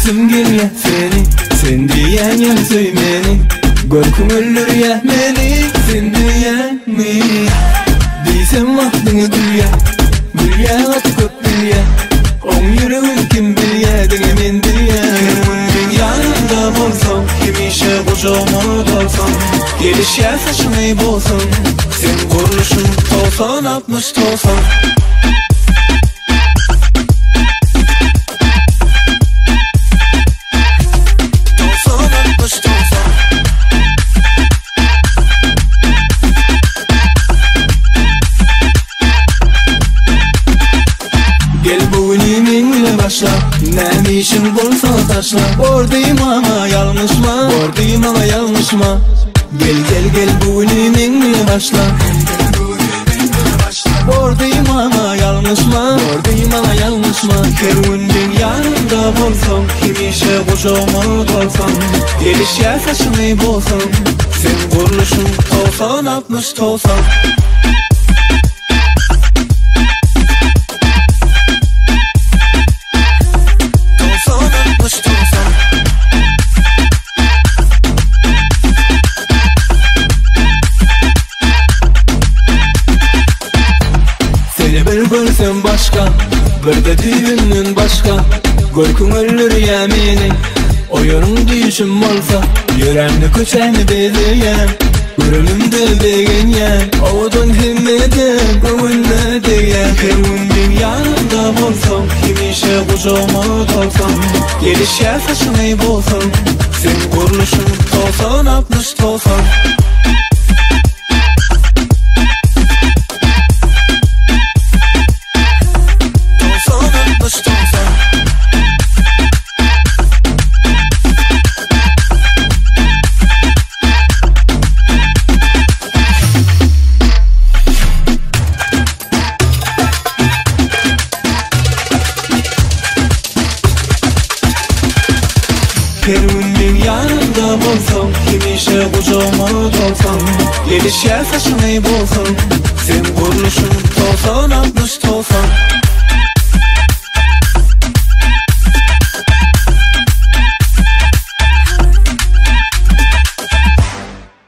Söýesim gelýä seni Sen diýýän ýaly söý meni Görküň öldürýä meni Sen diýýäňmi Diýsem wah diňe gülýä Gülýä gaty köp bilýä Oň ýüregin kim bilýä Diňe men bilýän Her gün meň ýanymda bolsaň Hemişe gujagyma dolsaň Gelişýä saçyňy bozsaň Seň gurluşyň 90 60 90 Gel bu güni meň bile başla Näme işiň bolsa taşla Bor diý maňa ýalňyşma Bor diý maňa ýalňyşma Gel gel gel bu güni meň bile başla Bor diý maňa ýalňyşma Bor diý maňa ýalňyşma Her gün meň ýanymda bolsaň Hemişe gujagyma dolsaň Gelişýär saçyňy bozsaň Seň gurluşyň 90 60 90 Seni bir görsem başga Bir-de düýbünden başga Görküň öldürýä meni Oýanyň düýşüm bolsa Ýörämde köçäni bezeýän Görenimde begenýän Owadan hemmeden göwnüme degýän Her gün meň ýanymda bolsaň Hemişe gujagyma dolsaň Gelişýär saçyňy bozsaň Seň gurluşyň 90 60 90 Her gün meň ýanymda bolsaň Hemişe gujagyma dolsaň Gelişýär saçyňy bozsaň Seň gurluşyň 90 60 90.